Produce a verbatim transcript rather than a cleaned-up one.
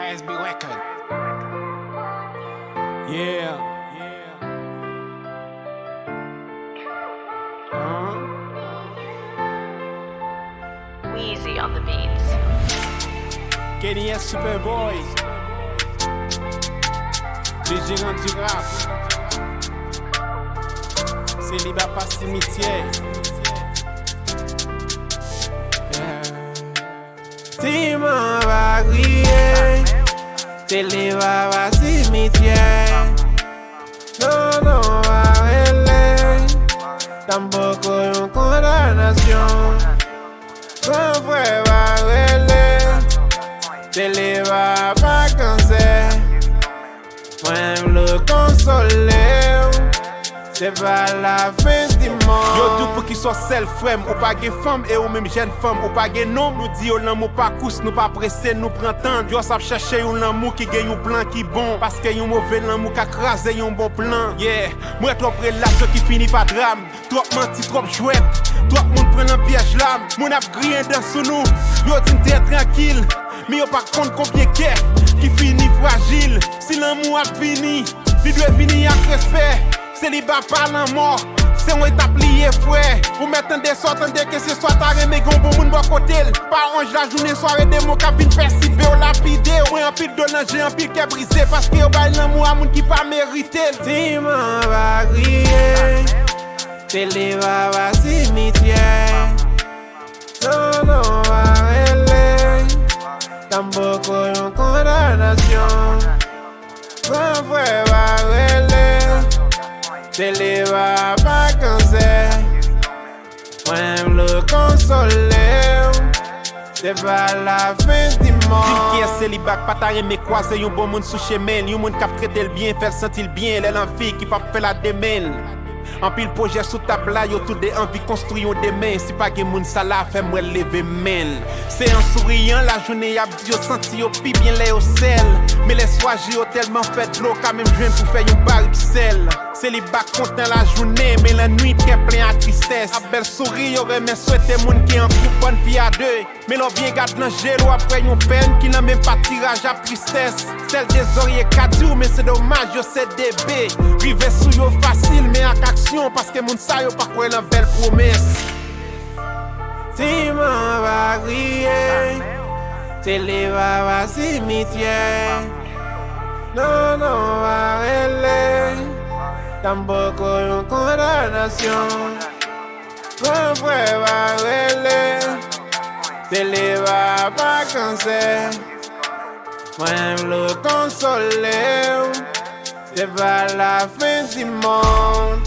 S B Record. Yeah. Uh-huh. Wheezy on the beats. Kenny S Superboy. Le gérant du rap. Seliba pa simityè. Yeah. Timan pa kriye, Seliba pa simityè. Non, non, pa rele, tanpoko yon kondanasyon. Gran frè pa rele, Seliba pa kansè. Mwen vle konsole w, se pa lafen di mond. Yo di w poukisa w sèl frè m, ou pa gen fanm, e ou menm jèn fanm, ou pa gen nonm. Nou di yo lanmou pa kous, nou pa prese, nou pran tan. Yo ap chache yon lanmou ki gen yon plan ki bon, paske yon move lanmou ka kraze yon bon plan. Yeah, m wè twòp relasyon ki fini pa dram. Twòp manti, twòp jwèt, twòp moun pran nan pyèj la. Moun ap griyen dan sou nou, yo di n te trankil, men yo pa konn konbyen kè ki fini frajil. Si lanmou ap vini, li dwe vini ak respè. Seliba pa lanmò, se yon etap li ye, frè. Ou mèt tande sa w tande, ke se swa ta renmen gen yon bon moun bò kote l. Pa anj lajounen, sware demon k ap vin pèsipe w, lapide w. Mwen anpil dlo nan je, anpil kè brize, paske yo bay lanmou a moun ki pa merite l. Timan pa kriye, Seliba pa simityè. Non, non, pa rele, tanpoko yon kondanasyon. Gran frè pa rele, Seliba pa kansè. Mwen vle konsole w, se pa lafen di mond. Di m kiyès Seliba k pa ta renmen kwaze yon bon moun sou chemen l, yon moun k ap trete l byen, fè l santi l byen, lè l anvi, ki p ap fè l a de men l. Anpil pwojè sou tab la, yo tou de anvi konstwi yon demen. Si pa gen moun sa la, fè m wè l leve men l. Se an souriyan lajounen y ap di yo santi yo pi byen lè yo sèl. Men lè swa je yo tèlman fè dlo, ka menm jwenn pou fè yon barik sèl. Seliba kontan lajounen, men lannwit kè plen a tristès. Ap bèl souri, yo renmen swete moun ki an koup bòn vi a de. Men lè w byen gad nan je l, w ap wè yon pèn ki nan menm patiraj ak tristès. Sèl dezòrye ka di w, men se domaj, yo se de be. Rive sou yo fasil, men ak aksyon, paske moun sa yo pa kwè nan bèl pwomès. Timan pa kriye, Seliba pa simityè. Non, non, pa rele, tanpoko yon kondanasyon. Gran frè pa rele, Seliba pa kansè. Mwen vle konsole w, se pa lafen di mond.